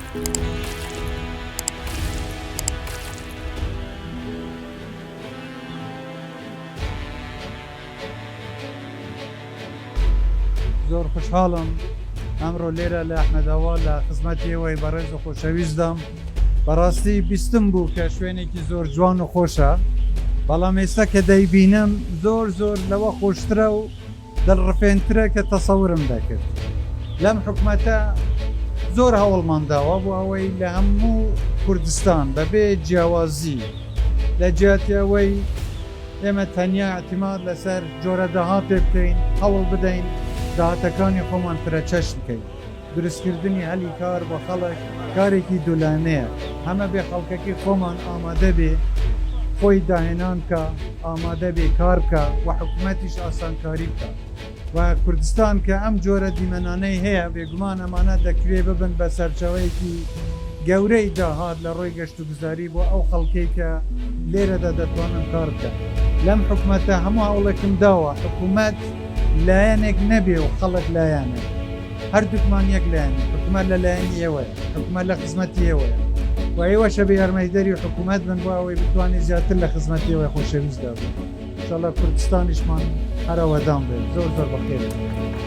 زۆر خوشحاڵم ئەمڕۆ لێرە لە ئەحمەداوا لە خزمەتی ئێوەی بەڕێز و خۆشەویستدام. بەڕاستی بیستم بوو کە شوێنێکی زۆر جوان و خۆشە، بەڵام ئێستا کە دەیبینم زۆر زۆر لەوە خۆشترە و دڵڕفێنترە کە تەسەورم دەکرد. لەم حکومەتە زۆر هەوڵمان داوە بۆ ئەوەی لە هەموو کوردستان بەبێ جیاوازی لە جیاتی ئەوەی ئێمە تەنیا ئیعتیماد لەسەر جۆرە داهاتێ بکەین، هەوڵ بدەین داهاتەکانی خۆمان فرەچەشن کەین. دروستکردنی هەلی کار بۆ خەڵک کارێکی دوولایەنەیە، هەم ئەبێ خەڵکەکەی خۆمان ئامادە بێ خۆی داهێنان بکا، ئامادە بێ کار بکا و حکومەتیش ئاسانکاری بکا و کوردستان کە ئەم جۆرە دیمەنانەی هەیە بێگومان ئەمانە دەکرێ ببن بە سەرچاوەیەکی گەورەی داهات لە ڕووی گەشتوگوزاری بۆ ئەو خەڵکەی کە لێرەدا دەتوانن کار بکەن. لەم حکومەتە هەموو هەوڵێکم داوە حکومەت لایەنێک نەبێ و خەڵک لایەنێک، هەردووکمان یەک لایەنین، حکومەت لە لایەنی ئێوەیە، حکومەت لە خزمەتی ئێوەیە و ئێوەش ئەبێ یارمەتیدەری حکومەت بن بۆ ئەوەی بتوانین زیاتر لە خزمەتی ئێوەی خۆشەویستدا بین. ئینشاڵڵا کوردستانیشمان هەر ئاوەدان بێت. زۆر زۆر بەخێر بێن.